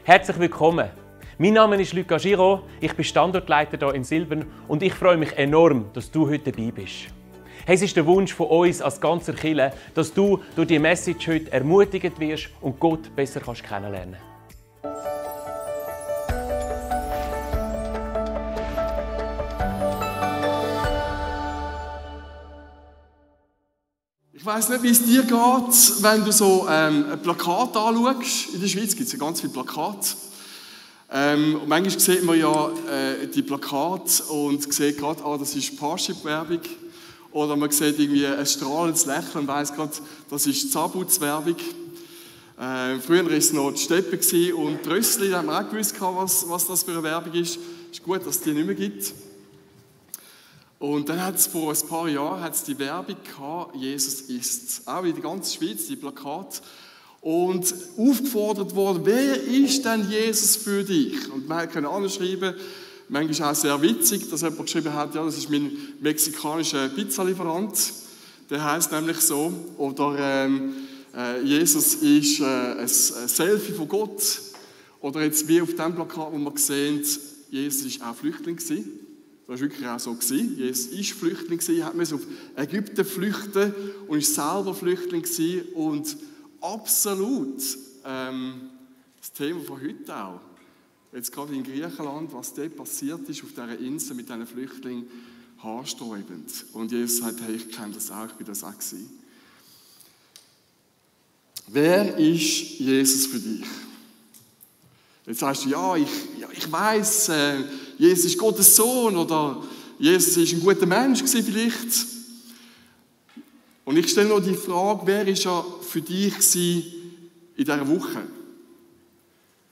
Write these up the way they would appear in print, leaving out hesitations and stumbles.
Herzlich willkommen. Mein Name ist Luca Giraud, ich bin Standortleiter hier in Silbern und ich freue mich enorm, dass du heute dabei bist. Hey, es ist der Wunsch von uns als ganzer Kirche, dass du durch diese Message heute ermutigt wirst und Gott besser kennenlernen kannst. Ich weiss nicht, wie es dir geht, wenn du so ein Plakat anschaust. In der Schweiz gibt es ja ganz viele Plakate. Und manchmal sieht man ja die Plakate und sieht gerade, das ist Parship-Werbung. Oder man sieht irgendwie ein strahlendes Lächeln und weiss gerade, das ist Zabutz-Werbung. Früher war es noch die Steppe und die Rössli, da haben wir auch gewusst, was das für eine Werbung ist. Es ist gut, dass es die nicht mehr gibt. Und dann hat es vor ein paar Jahren die Werbung gehabt, Jesus ist. Auch in der ganzen Schweiz, die Plakate. Und aufgefordert worden, wer ist denn Jesus für dich? Und man konnte anschreiben, manchmal auch sehr witzig, dass jemand geschrieben hat, ja, das ist mein mexikanischer Pizzalieferant. Der heisst nämlich so. Oder Jesus ist ein Selfie von Gott. Oder jetzt wie auf dem Plakat, wo man sehen, Jesus war auch Flüchtling gewesen. Das war wirklich auch so. Jesus war Flüchtling, hat auf Ägypten flüchten und ist selber Flüchtling gewesen. Und absolut das Thema von heute auch. Jetzt gerade in Griechenland, was dort passiert ist, auf dieser Insel mit diesen Flüchtlingen, haarsträubend. Und Jesus sagt, hey, ich kenne das auch, ich bin das auch gewesen. Wer ist Jesus für dich? Jetzt sagst du, ja, ich weiss, Jesus ist Gottes Sohn oder Jesus ist ein guter Mensch gewesen vielleicht. Und ich stelle noch die Frage, wer ist er für dich in dieser Woche?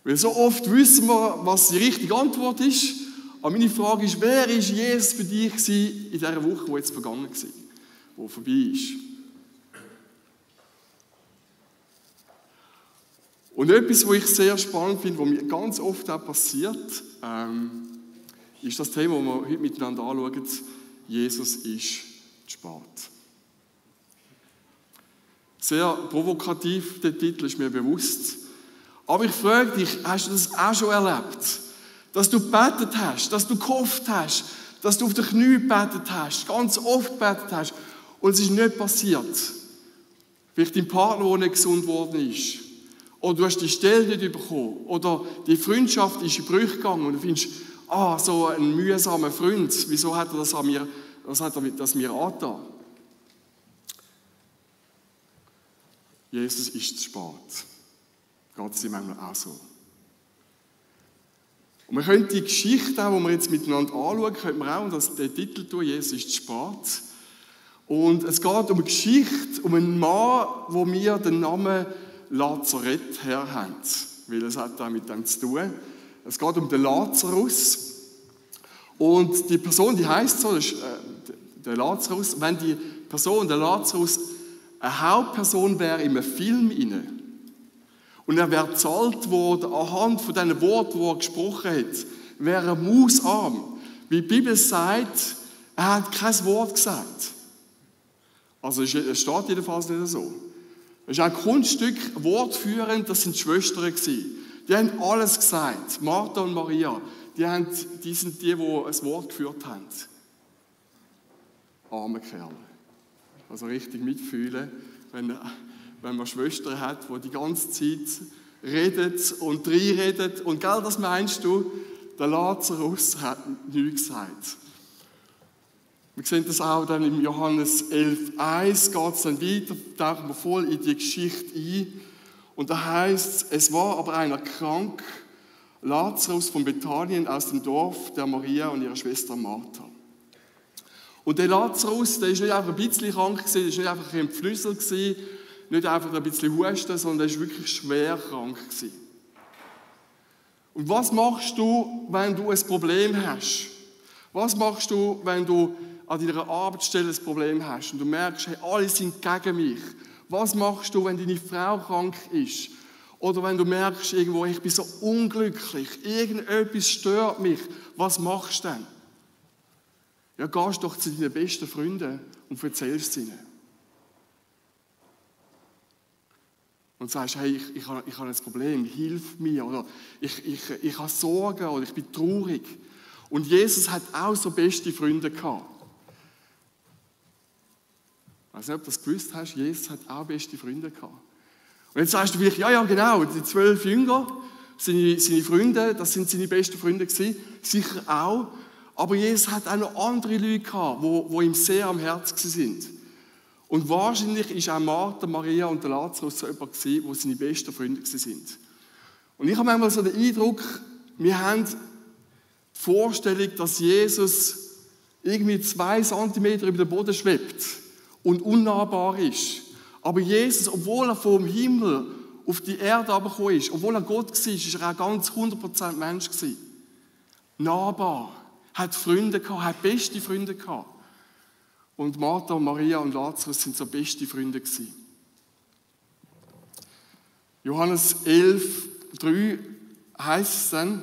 Weil so oft wissen wir, was die richtige Antwort ist. Aber meine Frage ist, wer ist Jesus für dich in dieser Woche, die jetzt vergangen war, die vorbei ist? Und etwas, was ich sehr spannend finde, was mir ganz oft auch passiert, ist das Thema, das wir heute miteinander anschauen. Jesus ist zu spät. Sehr provokativ, der Titel ist mir bewusst. Aber ich frage dich, hast du das auch schon erlebt? Dass du gebetet hast, dass du gehofft hast, dass du auf den Knien gebetet hast, ganz oft gebetet hast und es ist nicht passiert. Vielleicht dein Partner, der nicht gesund geworden ist. Oder du hast die Stelle nicht bekommen. Oder die Freundschaft ist in Brüche gegangen und du findest, so ein mühsamer Freund, wieso hat er das mir angetan? Jesus ist zu spät. Geht es ihm manchmal auch so. Und wir können die Geschichte, die wir jetzt miteinander anschauen, könnte man auch den Titel tun, Jesus ist zu spät. Und es geht um eine Geschichte, um einen Mann, wo wir den Namen Lazareth her haben. Weil es hat auch mit dem zu tun. Es geht um den Lazarus. Und die Person, die heisst so, das ist der Lazarus. Wenn die Person, der Lazarus, eine Hauptperson wäre in einem Film inne und er wäre gezahlt worden anhand von diesen Worten, die er gesprochen hat, wäre er mausarm. Wie die Bibel sagt, er hat kein Wort gesagt. Also es steht jedenfalls nicht so. Es ist ein Kunststück, wortführend, das sind die Schwestern gewesen. Die haben alles gesagt. Martha und Maria, die sind die ein Wort geführt haben. Arme Kerl. Also richtig mitfühlen, wenn man Schwestern hat, die die ganze Zeit redet und reinredet. Und gell, das meinst du, der Lazarus hat nichts gesagt. Wir sehen das auch dann im Johannes 11,1 geht es dann weiter, tauchen wir voll in die Geschichte ein. Und da heißt es war aber einer krank, Lazarus von Bethanien aus dem Dorf der Maria und ihrer Schwester Martha. Und der Lazarus, der ist nicht einfach ein bisschen krank gewesen, der ist nicht einfach ein Pflüssel gewesen, nicht einfach ein bisschen husten, sondern der ist wirklich schwer krank gewesen. Und was machst du, wenn du ein Problem hast? Was machst du, wenn du an deiner Arbeitsstelle ein Problem hast und du merkst, hey, alle sind gegen mich? Was machst du, wenn deine Frau krank ist? Oder wenn du merkst, irgendwo, ich bin so unglücklich, irgendetwas stört mich, was machst du denn? Ja, gehst doch zu deinen besten Freunden und erzählst es ihnen. und sagst, hey, ich habe ein Problem, hilf mir, oder ich habe Sorgen, oder ich bin traurig. Und Jesus hat auch so beste Freunde gehabt. Ich weiß nicht, ob du das gewusst hast, Jesus hat auch beste Freunde gehabt. Und jetzt sagst du vielleicht, ja, genau, die 12 Jünger, seine Freunde, das sind seine besten Freunde gewesen, sicher auch. Aber Jesus hat auch noch andere Leute gehabt, die ihm sehr am Herzen sind. Und wahrscheinlich war auch Martha, Maria und der Lazarus so jemand gewesen, die seine besten Freunde sind. Und ich habe manchmal so den Eindruck, wir haben die Vorstellung, dass Jesus irgendwie 2 Zentimeter über den Boden schwebt und unnahbar ist. Aber Jesus, obwohl er vom Himmel auf die Erde herabgekommen ist, obwohl er Gott war, ist er auch ganz 100% Mensch gewesen. Nahbar, hat Freunde gehabt, hat beste Freunde gehabt. Und Martha, Maria und Lazarus sind so beste Freunde gewesen. Johannes 11,3 heißt es dann,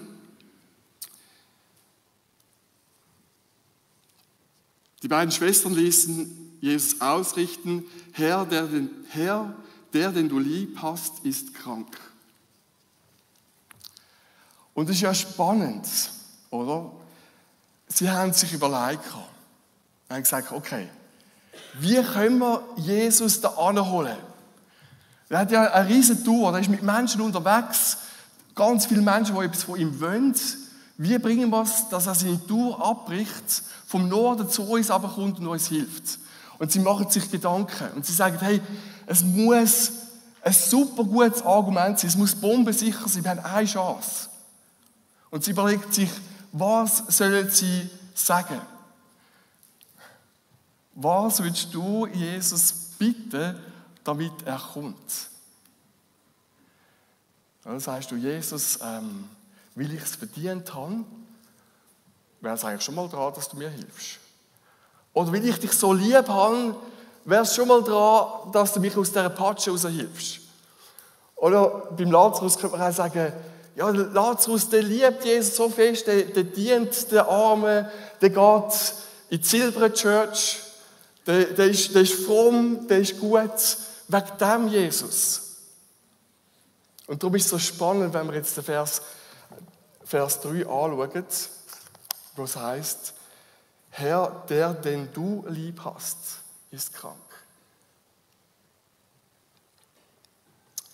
die beiden Schwestern ließen Jesus ausrichten, Herr, der, den du lieb hast, ist krank. Und das ist ja spannend, oder? Sie haben sich überlegt, haben gesagt, okay, wie können wir Jesus da anholen? Er hat ja eine riesige Tour, er ist mit Menschen unterwegs, ganz viele Menschen, die etwas von ihm wollen. Wie bringen wir es, dass er seine Tour abbricht, vom Norden zu uns runterkommt und uns hilft? Und sie machen sich Gedanken und sie sagen, hey, es muss ein super gutes Argument sein, es muss bombensicher sein, wir haben eine Chance. Und sie überlegt sich, was sollen sie sagen? Was willst du Jesus bitten, damit er kommt? Dann sagst du, Jesus, weil ich es verdient habe, wäre es eigentlich schon mal dran, dass du mir hilfst. Oder weil ich dich so lieb habe, wäre es schon mal dran, dass du mich aus dieser Patsche raushilfst. Oder beim Lazarus könnte man auch sagen, ja, Lazarus, der liebt Jesus so fest, der dient den Armen, der geht in die Silver Church, der ist fromm, der ist gut, wegen dem Jesus. Und darum ist es so spannend, wenn wir jetzt den Vers 3 anschauen, wo es heisst, Herr, der, den du lieb hast, ist krank.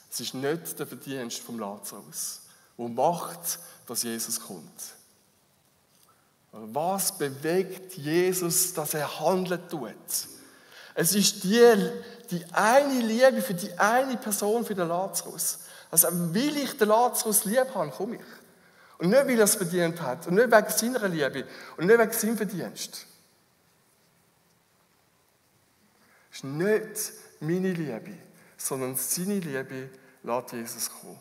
Es ist nicht der Verdienst vom Lazarus, der macht, dass Jesus kommt. Was bewegt Jesus, dass er handeln tut? Es ist die eine Liebe für die eine Person, für den Lazarus. Also, will ich den Lazarus lieb haben, komme ich. Und nicht, weil er es verdient hat. Und nicht wegen seiner Liebe. Und nicht wegen seinem Verdienst. Es ist nicht meine Liebe, sondern seine Liebe lässt Jesus kommen.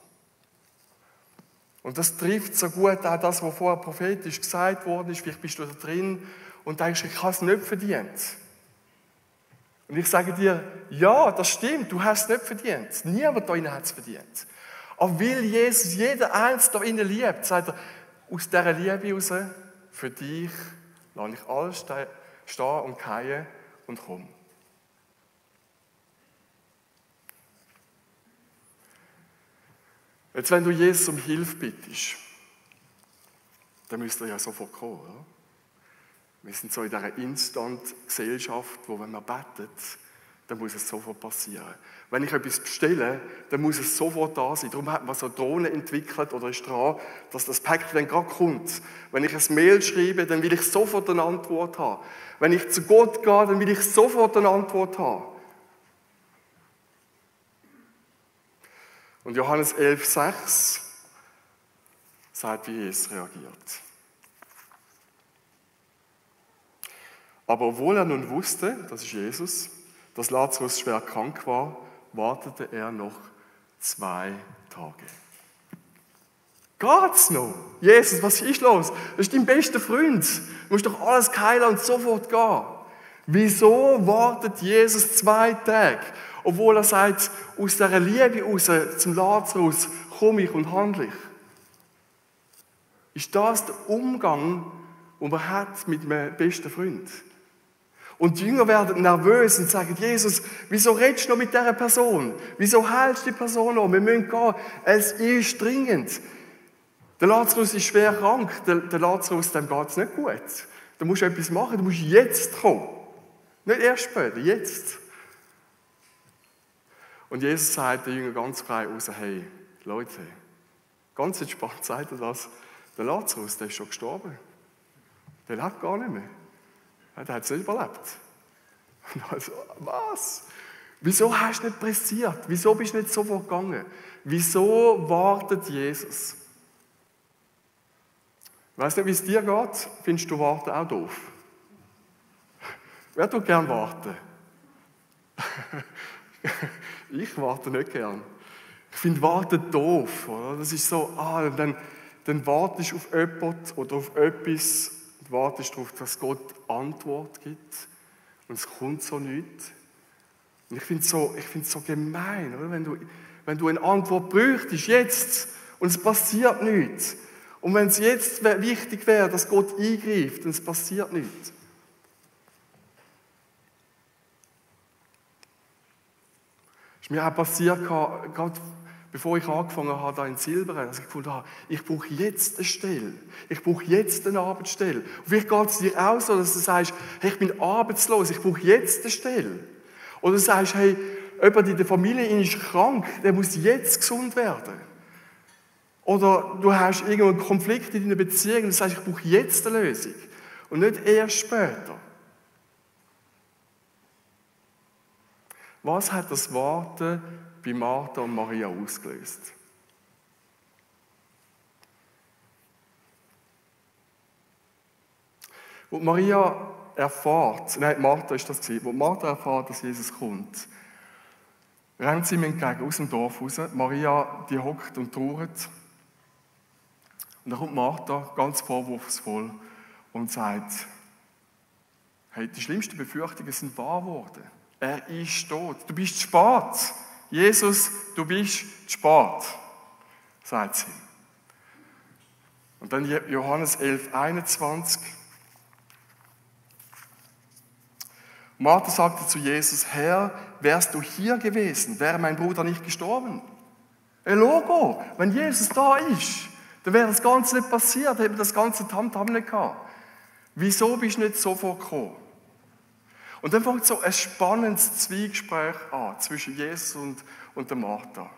Und das trifft so gut auch das, was vorher prophetisch gesagt worden ist. Vielleicht bist du da drin und denkst, ich habe es nicht verdient. Und ich sage dir, ja, das stimmt, du hast es nicht verdient. Niemand da innen hat es verdient. Aber weil Jesus jeden Einzelnen da innen liebt, sagt er, aus dieser Liebe heraus, für dich lasse ich alles stehen und fallen und komme. Jetzt, wenn du Jesus um Hilfe bittest, dann müsste er ja sofort kommen, oder? Wir sind so in dieser Instant-Gesellschaft, wo, wenn man betet, dann muss es sofort passieren. Wenn ich etwas bestelle, dann muss es sofort da sein. Darum hat man so Drohnen entwickelt oder ist dran, dass das Päckchen dann gerade kommt. Wenn ich ein Mail schreibe, dann will ich sofort eine Antwort haben. Wenn ich zu Gott gehe, dann will ich sofort eine Antwort haben. Und Johannes 11,6 sagt, wie Jesus reagiert. Aber obwohl er nun wusste, das ist Jesus, dass Lazarus schwer krank war, wartete er noch 2 Tage. Geht's noch? Jesus, was ist los? Das ist dein bester Freund. Du musst doch alles heilen und sofort gehen. Wieso wartet Jesus 2 Tage? Obwohl er sagt, aus dieser Liebe raus zum Lazarus komme ich und handle ich. Ist das der Umgang, den man hat mit einem besten Freund? Und die Jünger werden nervös und sagen, Jesus, wieso redest du noch mit dieser Person? Wieso heilst du die Person noch? Wir müssen gehen. Es ist dringend. Der Lazarus ist schwer krank. Der Lazarus, dem geht es nicht gut. Du musst etwas machen, du musst jetzt kommen. Nicht erst später, jetzt. Und Jesus sagt den Jüngern ganz frei raus, hey, Leute, ganz entspannt sagt er das, der Lazarus, der ist schon gestorben. Der lebt gar nicht mehr. Der hat es nicht überlebt. Und also, was? Wieso hast du nicht pressiert? Wieso bist du nicht sofort gegangen? Wieso wartet Jesus? Ich weiss nicht, wie es dir geht. Findest du Warten auch doof? Wer tut gern warten? Ich warte nicht gern. Ich finde Warten doof. Oder? Das ist so, dann wartest du auf jemanden oder auf etwas und wartest darauf, dass Gott Antwort gibt. Und es kommt so nichts. Und ich finde es so gemein, oder? Wenn du eine Antwort bräuchtest, jetzt, und es passiert nichts. Und wenn es jetzt wichtig wäre, dass Gott eingreift und es passiert nichts. Das ist mir auch passiert, gerade bevor ich angefangen habe, da in Silberen, dass ich gefunden habe, ich brauche jetzt eine Stelle. Ich brauche jetzt eine Arbeitsstelle. Und vielleicht geht es dir auch so, dass du sagst, hey, ich bin arbeitslos, ich brauche jetzt eine Stelle. Oder du sagst, hey, jemand in der Familie ist krank, der muss jetzt gesund werden. Oder du hast irgendeinen Konflikt in deiner Beziehung und du sagst, ich brauche jetzt eine Lösung. Und nicht erst später. Was hat das Warten bei Martha und Maria ausgelöst? Wo Martha erfährt, dass Jesus kommt, rennt sie ihm entgegen aus dem Dorf raus. Maria, die hockt und trauert. Und dann kommt Martha ganz vorwurfsvoll und sagt, hey, die schlimmsten Befürchtungen sind wahr geworden. Er ist tot. Du bist zu spät. Jesus, du bist zu spät, sagt sie. Und dann Johannes 11,21. Martha sagte zu Jesus, Herr, wärst du hier gewesen, wäre mein Bruder nicht gestorben. Logo, wenn Jesus da ist, dann wäre das Ganze nicht passiert, hätten wir das ganze Tamtam nicht gehabt. Wieso bist du nicht sofort gekommen? Und dann fängt so ein spannendes Zwiegespräch an zwischen Jesus und der Martha.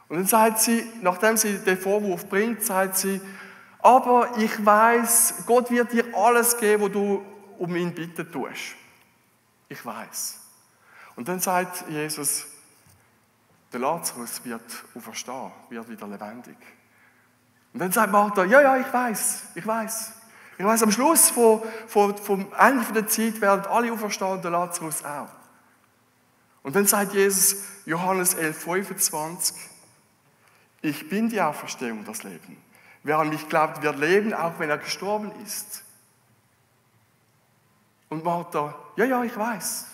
Und dann sagt sie, nachdem sie den Vorwurf bringt, sagt sie, aber ich weiß, Gott wird dir alles geben, was du um ihn bitten tust. Ich weiß. Und dann sagt Jesus, der Lazarus wird auferstehen, wird wieder lebendig. Und dann sagt Martha, ja, ich weiß. Ich weiß, am Schluss vom Ende der Zeit werden alle auferstehen und der Lazarus auch. Und dann sagt Jesus, Johannes 11,25, ich bin die Auferstehung und das Leben. Wer an mich glaubt, wird leben, auch wenn er gestorben ist. Und Martha, ja, ich weiß.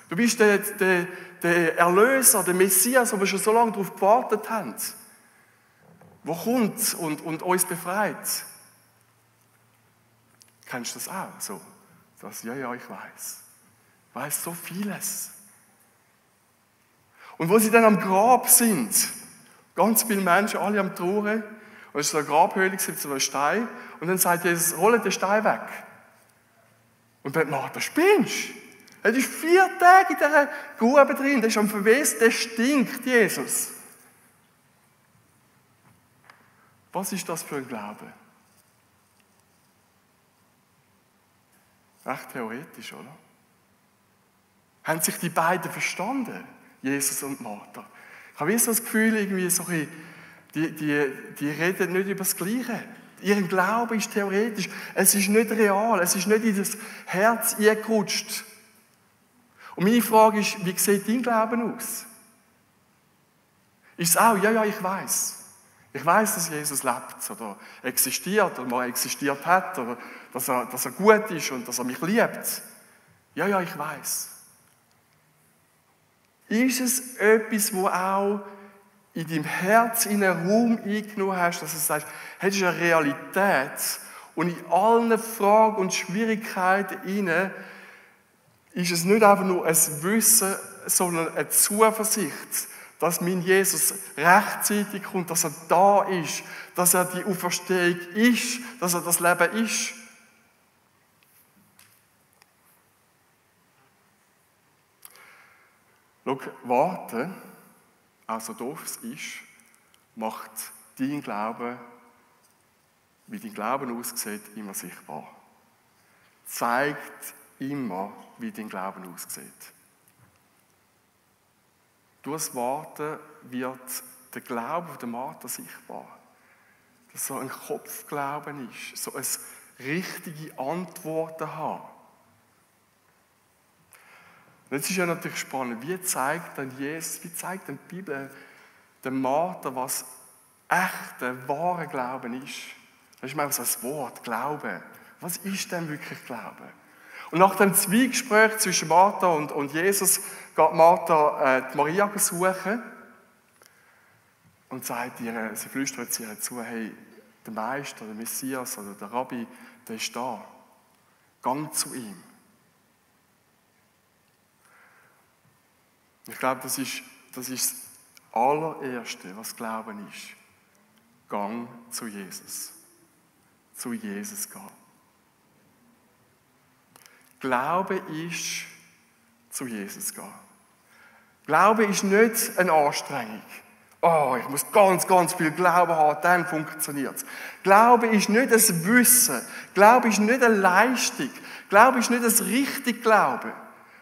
Du bist der Erlöser, der Messias, wo wir schon so lange darauf gewartet haben. Der kommt und uns befreit. Kennst du das auch? So, ja, ich weiß. Ich weiß so vieles. Und wo sie dann am Grab sind, ganz viele Menschen, alle am Trauern, und es ist so eine Grabhöhle mit so einem Stein, und dann sagt Jesus, hol den Stein weg. Und dann Martha, spinnst du? Er ist 4 Tage in dieser Grube drin, der ist am Verwesen, der stinkt, Jesus. Was ist das für ein Glaube? Recht theoretisch, oder? Haben sich die beiden verstanden, Jesus und Martha? Ich habe so das Gefühl, irgendwie so die reden nicht über das Gleiche. Ihr Glaube ist theoretisch, es ist nicht real, es ist nicht in das Herz eingerutscht. Und meine Frage ist, wie sieht dein Glauben aus? Ist es auch, ja, ich weiß. Ich weiß, dass Jesus lebt oder existiert oder mal existiert hat oder dass er gut ist und dass er mich liebt. Ja, ich weiß. Ist es etwas, wo auch in deinem Herz in einen Raum eingenommen hast, dass du sagst, hey, das ist eine Realität Und in allen Fragen und Schwierigkeiten hinein ist es nicht einfach nur ein Wissen, sondern eine Zuversicht, dass mein Jesus rechtzeitig kommt, dass er da ist, dass er die Auferstehung ist, dass er das Leben ist. Schau, warten, also doof es ist, macht dein Glauben, wie dein Glauben aussieht, immer sichtbar. Zeigt immer, wie dein Glauben aussieht. Durch das Warten wird der Glaube der Martha sichtbar. Dass so ein Kopfglauben ist, so eine richtige Antworten haben. Und jetzt ist ja natürlich spannend, wie zeigt denn Jesus, wie zeigt denn die Bibel der Martha, was echter, wahrer Glauben ist? Das ist manchmal so ein Wort, Glauben. Was ist denn wirklich Glauben? Und nach dem Zwiegespräch zwischen Martha und Jesus geht Martha die Maria suchen und sagt ihr, sie flüstert ihr zu, hey, der Meister, der Messias oder der Rabbi, der ist da. Gang zu ihm. Ich glaube, das ist das allererste, was Glauben ist. Gang zu Jesus. Zu Jesus gehen. Glaube ist, zu Jesus gehen. Glaube ist nicht eine Anstrengung. Oh, ich muss ganz, ganz viel Glauben haben, dann funktioniert es. Glaube ist nicht ein Wissen. Glaube ist nicht eine Leistung. Glaube ist nicht ein richtig Glauben.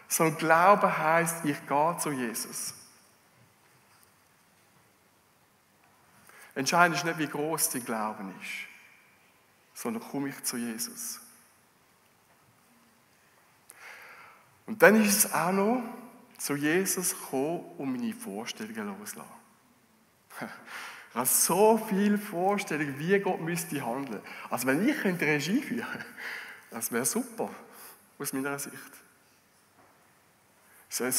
Sondern Glaube heisst, ich gehe zu Jesus. Entscheidend ist nicht, wie groß dein Glauben ist, sondern komme ich zu Jesus. Und dann ist es auch noch, zu Jesus kommen und meine Vorstellungen loslassen. Ich habe so viele Vorstellungen, wie Gott müsste handeln. Also wenn ich Regie führen könnte, das wäre super, aus meiner Sicht. So ein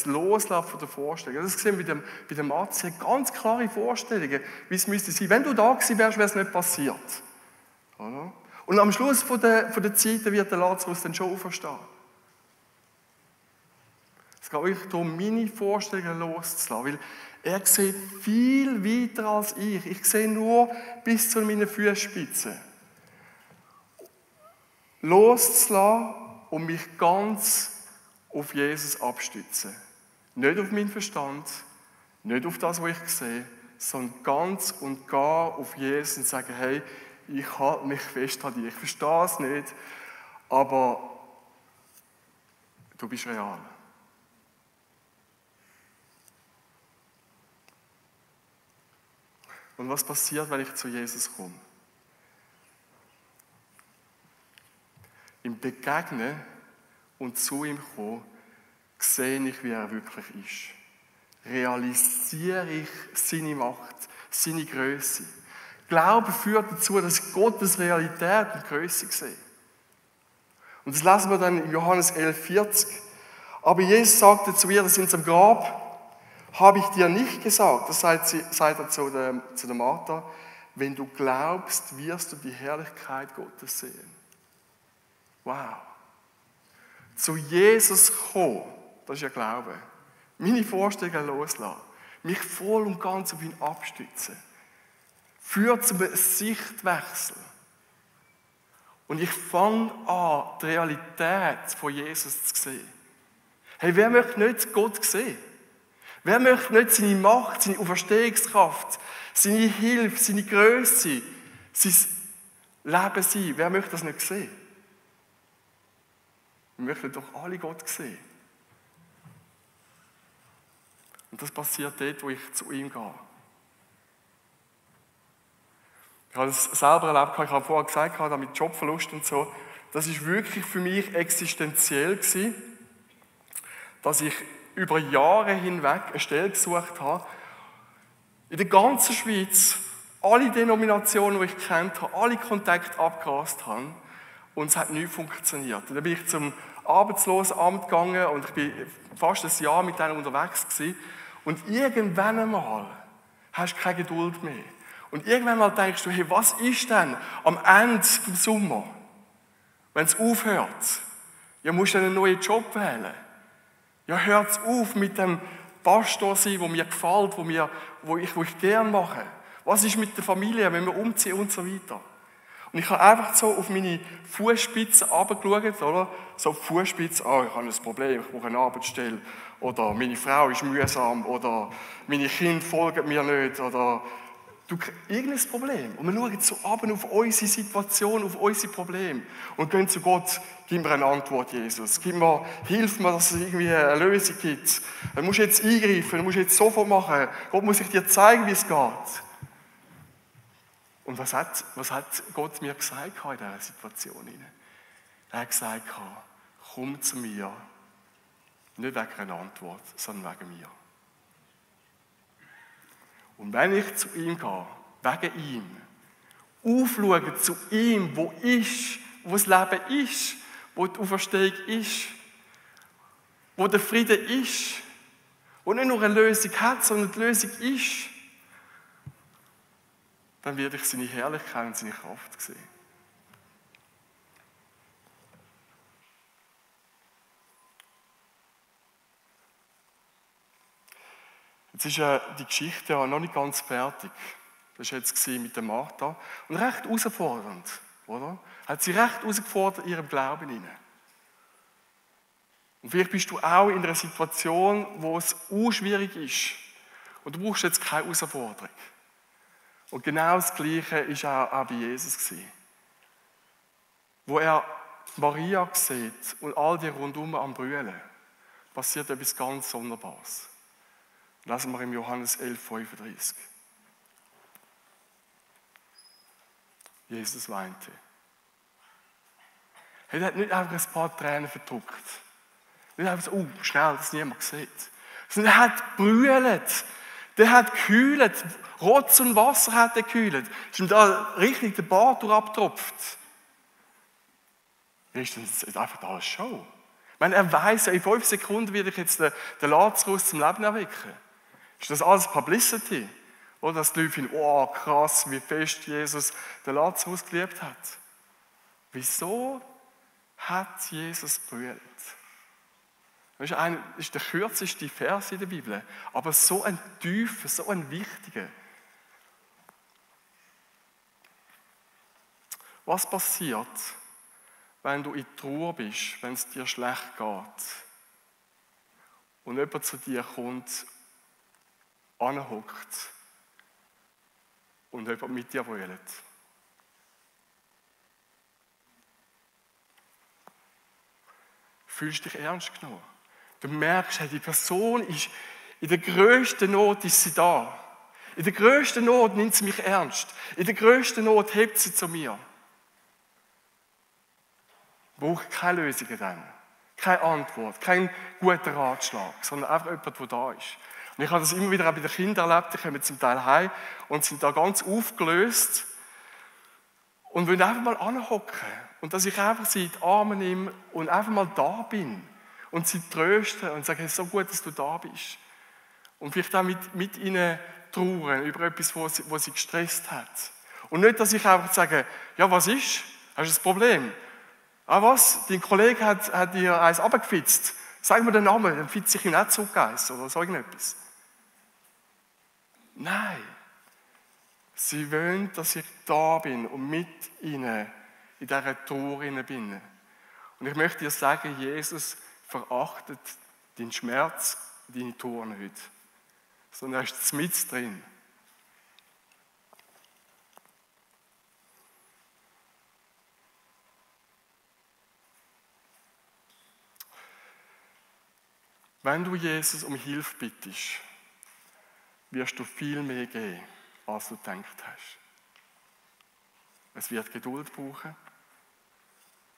Loslassen der Vorstellungen. Das sehen wir bei dem Arzt. Sie hat ganz klare Vorstellungen, wie es müsste sein. Wenn du da gewesen wärst, wäre es nicht passiert. Oder? Und am Schluss von der Zeit wird der Lazarus dann schon auferstehen. Es geht euch darum, meine Vorstellungen loszulassen, weil er sieht viel weiter als ich. Ich sehe nur bis zu meinen Fußspitzen. Loszulassen und mich ganz auf Jesus abstützen. Nicht auf meinen Verstand, nicht auf das, was ich sehe, sondern ganz und gar auf Jesus und sagen, hey, ich halte mich fest an dir. Ich verstehe es nicht, aber du bist real. Und was passiert, wenn ich zu Jesus komme? Im Begegnen und zu ihm kommen, sehe ich, wie er wirklich ist. Realisiere ich seine Macht, seine Größe. Glaube führt dazu, dass ich Gottes Realität und Größe sehe. Und das lesen wir dann in Johannes 11,40. Aber Jesus sagte zu ihr, da sind sie am Grab, habe ich dir nicht gesagt, das sagt er zu der Martha, wenn du glaubst, wirst du die Herrlichkeit Gottes sehen. Wow. Zu Jesus kommen, das ist ja Glaube. Meine Vorstellungen loslassen. Mich voll und ganz auf ihn abstützen. Führt zu einem Sichtwechsel. Und ich fange an, die Realität von Jesus zu sehen. Hey, wer möchte nicht Gott sehen? Wer möchte nicht seine Macht, seine Auferstehungskraft, seine Hilfe, seine Größe, sein Leben sein? Wer möchte das nicht sehen? Wir möchten doch alle Gott sehen. Und das passiert dort, wo ich zu ihm gehe. Ich habe es selber erlebt, ich habe vorher gesagt, mit Jobverlust und so. Das war wirklich für mich existenziell gewesen, dass ich über Jahre hinweg eine Stelle gesucht habe, in der ganzen Schweiz, alle Denominationen, die ich kennt habe, alle Kontakte abgerast habe und es hat nicht funktioniert. Und dann bin ich zum Arbeitslosenamt gegangen und ich bin fast ein Jahr mit denen unterwegs gewesen. Und irgendwann einmal hast du keine Geduld mehr. Und irgendwann mal denkst du, hey, was ist denn am Ende des Sommers, wenn es aufhört? Ja, musst du einen neuen Job wählen. Ja, hört auf mit dem Pastor sein, der mir gefällt, wo ich gerne mache. Was ist mit der Familie, wenn wir umziehen und so weiter? Und ich habe einfach so auf meine Fußspitze runtergeschaut, oder? So auf die Fußspitze, ich habe ein Problem, ich brauche eine Arbeitsstelle. Oder meine Frau ist mühsam. Oder meine Kinder folgen mir nicht. Oder irgendein Problem. Und wir schauen so ab auf unsere Situation, auf unsere Probleme. Und gehen zu Gott, gib mir eine Antwort, Jesus. Hilf mir, dass es irgendwie eine Lösung gibt. Du musst jetzt eingreifen, du musst jetzt sofort machen. Gott muss ich dir zeigen, wie es geht. Und was hat Gott mir gesagt in dieser Situation? Er hat gesagt, komm zu mir. Nicht wegen einer Antwort, sondern wegen mir. Und wenn ich zu ihm gehe, wegen ihm, aufschaue zu ihm, wo das Leben ist, wo die Auferstehung ist, wo der Friede ist, wo nicht nur eine Lösung hat, sondern die Lösung ist, dann werde ich seine Herrlichkeit und seine Kraft sehen. Jetzt ist die Geschichte ja noch nicht ganz fertig. Das war jetzt mit der Martha. Und recht herausfordernd, oder? Hat sie recht herausgefordert in ihrem Glauben hinein. Und vielleicht bist du auch in einer Situation, wo es schwierig ist. Und du brauchst jetzt keine Herausforderung. Und genau das Gleiche war auch bei Jesus. Wo er Maria sieht und all die rundum am Brüllen, passiert etwas ganz Sonderbares. Lesen wir im Johannes 11,35. Jesus weinte. Er hat nicht einfach ein paar Tränen verdrückt. Nicht einfach so, schnell, dass niemand sieht. Sondern er hat brüllt. Der hat gekühlt. Rotz und Wasser hat er gekühlt. Ist ihm da richtig der Bart abgetropft. Ist das einfach da eine Show? Ich meine, er weiss, in 5 Sekunden werde ich jetzt den Lazarus zum Leben erwecken. Ist das alles Publicity? Oder dass die Leute finden, oh krass, wie fest Jesus den Lazarus geliebt hat. Wieso hat Jesus brüllt? Das ist der kürzeste Vers in der Bibel, aber so ein tiefer, so ein wichtiger. Was passiert, wenn du in Trauer bist, wenn es dir schlecht geht und jemand zu dir kommt, anhockt und jemand mit dir brüllt? Fühlst du dich ernst genommen? Du merkst, die Person ist in der grössten Not ist sie da. In der grössten Not nimmt sie mich ernst. In der grössten Not hebt sie zu mir. Braucht keine Lösungen dann. Keine Antwort, kein guter Ratschlag, sondern einfach jemand, der da ist. Und ich habe das immer wieder auch bei den Kindern erlebt, die kommen zum Teil heim und sind da ganz aufgelöst und wollen einfach mal anhocken. Und dass ich einfach sie in die Arme nehme und einfach mal da bin und sie tröste und sage, es ist so gut, dass du da bist. Und vielleicht auch mit ihnen trauern über etwas, was sie gestresst hat. Und nicht, dass ich einfach sage, ja, was ist? Hast du ein Problem? Ah, was? Dein Kollege hat dir eins runtergefitzt. Sag mir den Namen, dann fitze ich ihm nicht zurück eins oder so irgendetwas. Nein. Sie wollen, dass ich da bin und mit ihnen in dieser Trauer bin. Und ich möchte dir sagen, Jesus verachtet deinen Schmerz, deine Trauer nicht. Sondern er ist mit drin. Wenn du Jesus um Hilfe bittest, wirst du viel mehr geben, als du gedacht hast. Es wird Geduld brauchen.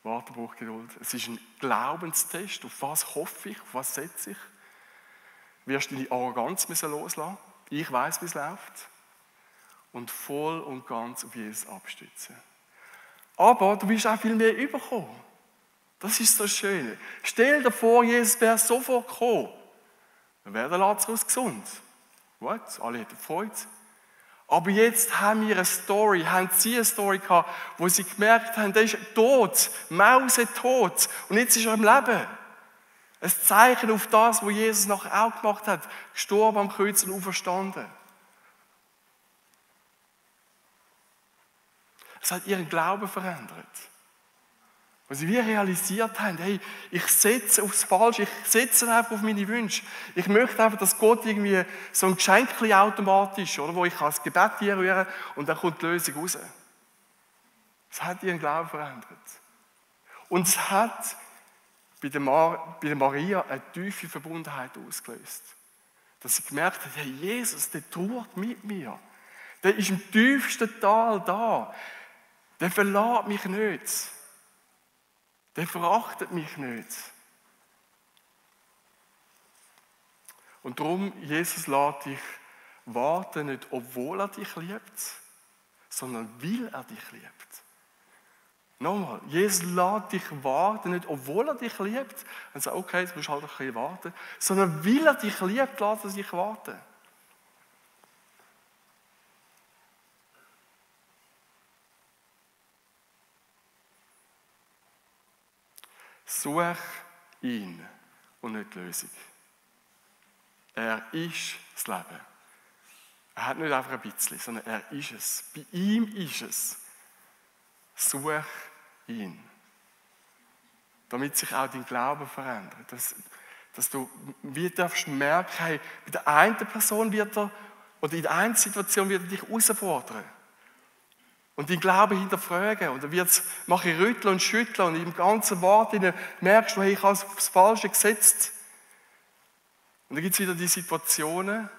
Warten braucht Geduld. Es ist ein Glaubenstest. Auf was hoffe ich? Auf was setze ich? Wirst du deine Arroganz loslassen? Ich weiß, wie es läuft. Und voll und ganz auf Jesus abstützen. Aber du wirst auch viel mehr überkommen. Das ist so schön. Stell dir vor, Jesus wäre sofort gekommen. Dann wäre der Lazarus gesund. Gut, alle hätten Freude. Aber jetzt haben wir eine Story, haben sie eine Story gehabt, wo sie gemerkt haben, der ist tot, mausetot. Und jetzt ist er im Leben. Ein Zeichen auf das, was Jesus nachher auch gemacht hat. Gestorben am Kreuz und auferstanden. Es hat ihren Glauben verändert. Weil sie wie realisiert haben, hey, ich setze aufs Falsche, ich setze einfach auf meine Wünsche. Ich möchte einfach, dass Gott irgendwie so ein Geschenkli-Automat ist, oder, wo ich das Gebet rühre und dann kommt die Lösung raus. Es hat ihren Glauben verändert. Und es hat bei der Maria eine tiefe Verbundenheit ausgelöst. Dass sie gemerkt hat, hey, Jesus, der trauert mit mir. Der ist im tiefsten Tal da. Der verlässt mich nicht. Der verachtet mich nicht. Und darum, Jesus lässt dich warten, nicht obwohl er dich liebt, sondern weil er dich liebt. Nochmal, Jesus lässt dich warten, nicht obwohl er dich liebt, und sagt, okay, jetzt musst du halt ein bisschen warten, sondern weil er dich liebt, lässt er dich warten. Such ihn und nicht die Lösung. Er ist das Leben. Er hat nicht einfach ein bisschen, sondern er ist es. Bei ihm ist es. Such ihn. Damit sich auch dein Glaube verändert. Dass du wie darfst merken, hey, bei der einen Person wird er, oder in der einen Situation wird er dich herausfordern. Und deinen Glauben hinterfragen. Und dann mache ich rütteln und schütteln. Und im ganzen Wort merkst du, hey, ich habe es aufs Falsche gesetzt. Und dann gibt es wieder die Situationen,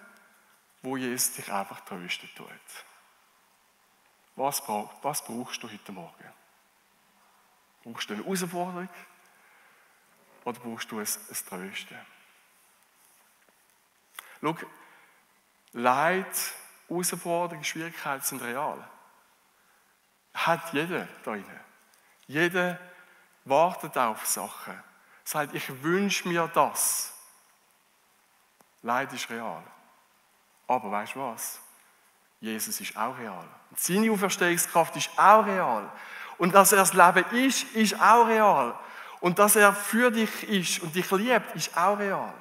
wo Jesus dich einfach trösten tut. Was brauchst du heute Morgen? Brauchst du eine Herausforderung? Oder brauchst du ein Trösten? Schau, Leid, Herausforderungen, Schwierigkeiten sind real. Hat jeder da drin. Jeder wartet auf Sachen. Sagt, ich wünsche mir das. Leid ist real. Aber weißt du was? Jesus ist auch real. Und seine Auferstehungskraft ist auch real. Und dass er das Leben ist auch real. Und dass er für dich ist und dich liebt, ist auch real.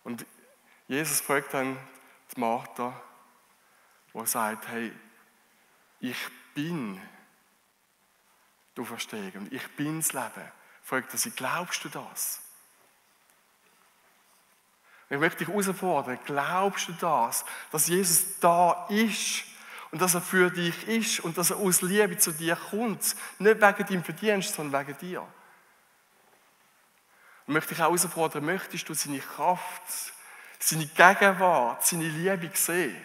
Und Jesus fragt dann die Martha, die sagt, hey, ich bin die Auferstehung und ich bin das Leben. Fragt er sie, glaubst du das? Ich möchte dich herausfordern, glaubst du das, dass Jesus da ist und dass er für dich ist und dass er aus Liebe zu dir kommt? Nicht wegen deinem Verdienst, sondern wegen dir. Ich möchte dich auch herausfordern, möchtest du seine Kraft, seine Gegenwart, seine Liebe sehen?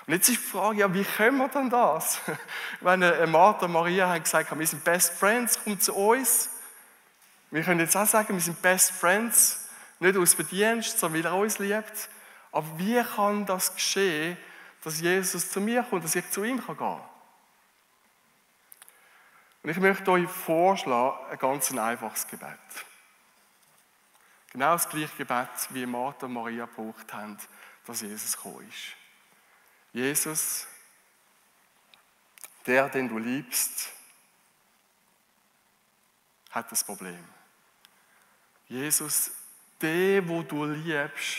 Und jetzt ist die Frage, ja, wie können wir denn das? Wenn Martha und Maria haben gesagt, wir sind Best Friends, kommt zu uns. Wir können jetzt auch sagen, wir sind Best Friends, nicht aus Verdienst, sondern weil er uns liebt. Aber wie kann das geschehen, dass Jesus zu mir kommt, dass ich zu ihm gehen kann? Und ich möchte euch vorschlagen, ein ganz einfaches Gebet. Genau das gleiche Gebet, wie Martha und Maria gebraucht haben, dass Jesus gekommen ist. Jesus, der, den du liebst, hat das Problem. Jesus, der, wo du liebst,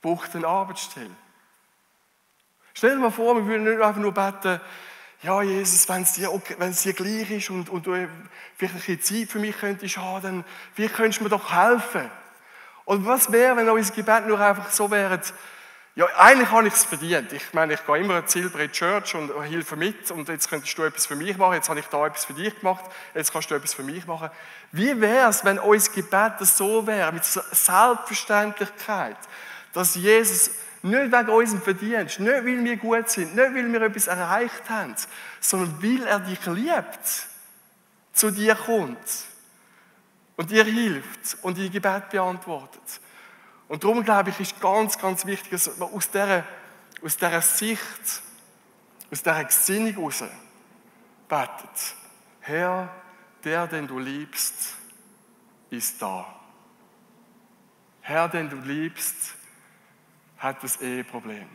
braucht eine Arbeitsstelle. Stell dir mal vor, wir würden nicht einfach nur beten, ja, Jesus, wenn es dir gleich ist und du vielleicht ein bisschen Zeit für mich könntest haben, dann wie könntest du mir doch helfen? Und was wäre, wenn unser Gebet nur einfach so wäre, ja, eigentlich habe ich es verdient. Ich meine, ich gehe immer in Silber Church und helfe mit und jetzt könntest du etwas für mich machen, jetzt habe ich da etwas für dich gemacht, jetzt kannst du etwas für mich machen. Wie wäre es, wenn unser Gebet so wäre, mit Selbstverständlichkeit, dass Jesus nicht wegen unserem Verdienst, nicht weil wir gut sind, nicht weil wir etwas erreicht haben, sondern weil er dich liebt, zu dir kommt und dir hilft und dein Gebet beantwortet. Und darum, glaube ich, ist ganz, ganz wichtig, dass man aus dieser Sicht, aus dieser Gesinnung heraus betet. Herr, der, den du liebst, ist da. Herr, den du liebst, hat das Eheproblem.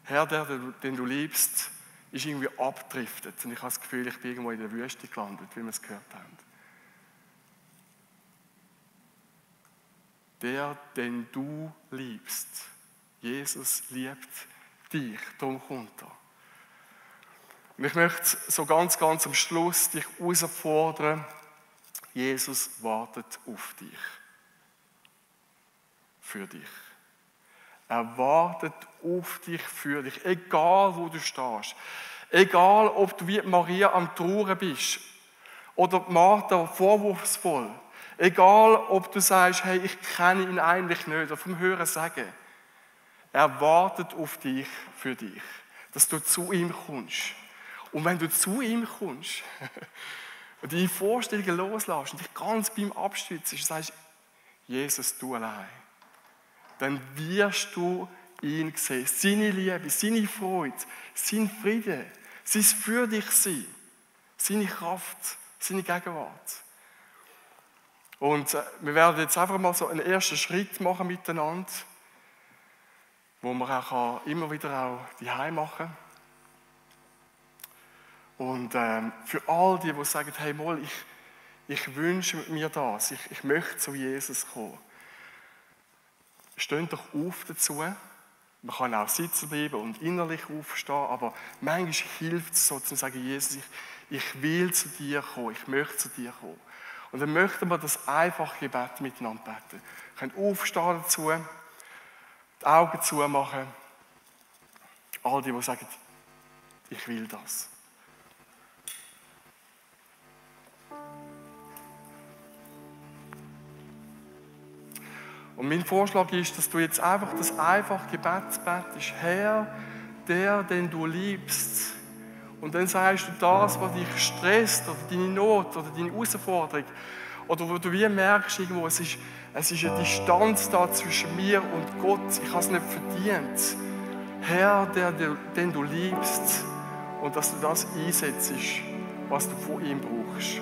Herr, den du liebst, ist irgendwie abgedriftet. Und ich habe das Gefühl, ich bin irgendwo in der Wüste gelandet, wie wir es gehört haben. Der, den du liebst. Jesus liebt dich, darum kommt er. Und ich möchte so ganz am Schluss dich herausfordern, Jesus wartet auf dich. Für dich. Er wartet auf dich, für dich, egal wo du stehst. Egal, ob du wie Maria am Trauern bist oder Martha vorwurfsvoll. Egal, ob du sagst, hey, ich kenne ihn eigentlich nicht oder vom Hören sagen. Er wartet auf dich, für dich, dass du zu ihm kommst. Und wenn du zu ihm kommst und deine Vorstellungen loslässt und dich ganz bei ihm abstützt und sagst, Jesus, du allein, dann wirst du ihn sehen. Seine Liebe, seine Freude, sein Frieden, sein für dich sein, seine Kraft, seine Gegenwart. Und wir werden jetzt einfach mal so einen ersten Schritt machen miteinander, wo man auch immer wieder auch daheim machen kann. Und für all die sagen, hey, mal, ich wünsche mir das, ich möchte zu Jesus kommen. Steht doch auf dazu. Man kann auch sitzen bleiben und innerlich aufstehen, aber manchmal hilft es so zu sagen, Jesus, ich will zu dir kommen, ich möchte zu dir kommen. Und dann möchten wir das einfache Gebet miteinander beten. Wir können aufstehen dazu, die Augen zumachen. All die sagen, ich will das. Und mein Vorschlag ist, dass du jetzt einfach das einfache Gebet betest. Herr, der, den du liebst. Und dann sagst du das, was dich stresst, oder deine Not, oder deine Herausforderung, oder wo du wie merkst, irgendwo, es ist eine Distanz da zwischen mir und Gott. Ich habe es nicht verdient. Herr, der, den du liebst. Und dass du das einsetzt, was du von ihm brauchst.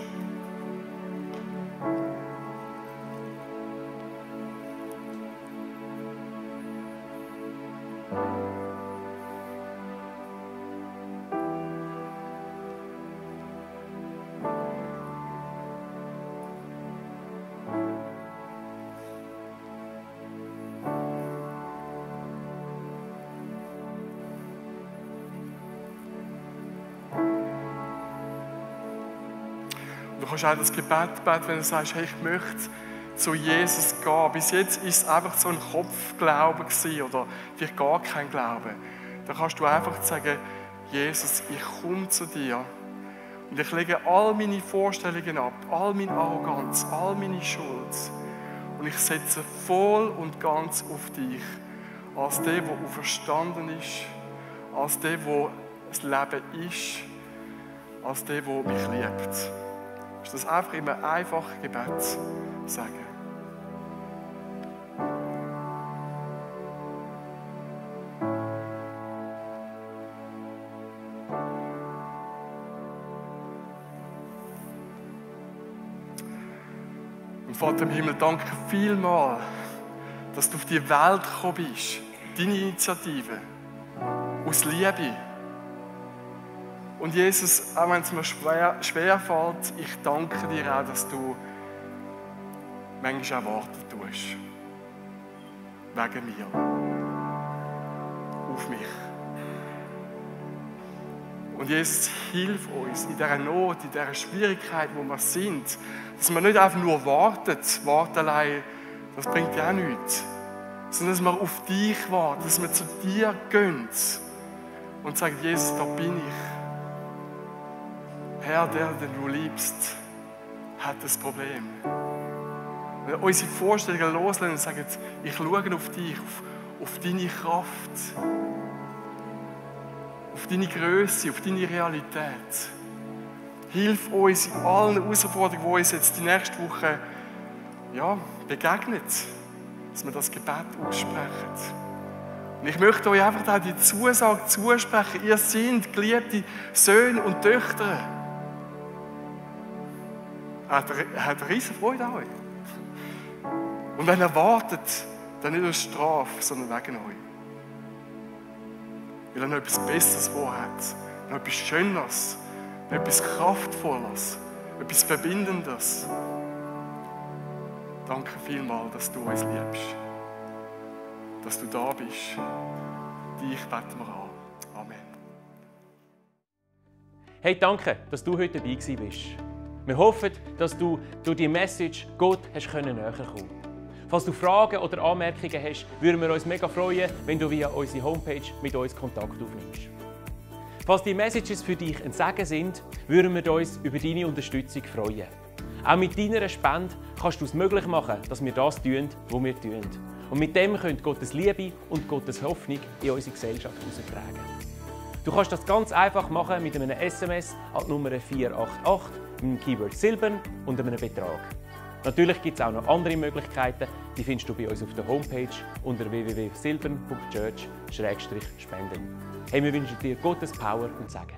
Du kannst auch das Gebet beten, wenn du sagst, hey, ich möchte zu Jesus gehen. Bis jetzt ist es einfach so ein Kopfglaube gewesen oder vielleicht gar kein Glaube. Dann kannst du einfach sagen, Jesus, ich komme zu dir und ich lege all meine Vorstellungen ab, all meine Arroganz, all meine Schuld und ich setze voll und ganz auf dich, als der, der auferstanden ist, als der, der das Leben ist, als der, der mich liebt. Ist das einfach immer ein einfaches Gebet sagen. Und Vater im Himmel, danke vielmals, dass du auf die Welt gekommen bist, deine Initiative, aus Liebe. Und Jesus, auch wenn es mir schwer fällt, ich danke dir auch, dass du manchmal auch warten tust. Wegen mir. Auf mich. Und Jesus, hilf uns in dieser Not, in dieser Schwierigkeit, wo wir sind, dass wir nicht einfach nur warten. Warten allein, das bringt ja auch nichts. Sondern dass wir auf dich warten, dass wir zu dir gehen und sagen, Jesus, da bin ich. Herr, der, den du liebst, hat das Problem. Wenn wir unsere Vorstellungen loslassen und sagen, ich schaue auf dich, auf deine Kraft, auf deine Größe, auf deine Realität. Hilf uns in allen Herausforderungen, die uns jetzt die nächste Woche begegnet, dass wir das Gebet aussprechen. Und ich möchte euch einfach auch die Zusage zusprechen, ihr seid geliebte Söhne und Töchter. Er hat riesen Freude an euch. Und wenn er wartet, dann nicht aus Strafe, sondern wegen euch. Weil er noch etwas Besseres vorhat, noch etwas Schöneres, noch etwas Kraftvolles, etwas Verbindendes. Danke vielmals, dass du uns liebst, dass du da bist. Dich beten wir an. Amen. Hey, danke, dass du heute dabei bist. Wir hoffen, dass du durch die Message Gott näher kommen konntest. Falls du Fragen oder Anmerkungen hast, würden wir uns mega freuen, wenn du via unsere Homepage mit uns Kontakt aufnimmst. Falls die Messages für dich ein Segen sind, würden wir uns über deine Unterstützung freuen. Auch mit deiner Spende kannst du es möglich machen, dass wir das tun, was wir tun. Und mit dem könnt Gottes Liebe und Gottes Hoffnung in unsere Gesellschaft heraustragen. Du kannst das ganz einfach machen mit einem SMS an die Nummer 488, mit dem Keyword Silbern und einem Betrag. Natürlich gibt es auch noch andere Möglichkeiten, die findest du bei uns auf der Homepage unter www.silbern.church/spenden. Hey, wir wünschen dir Gottes Power und Segen.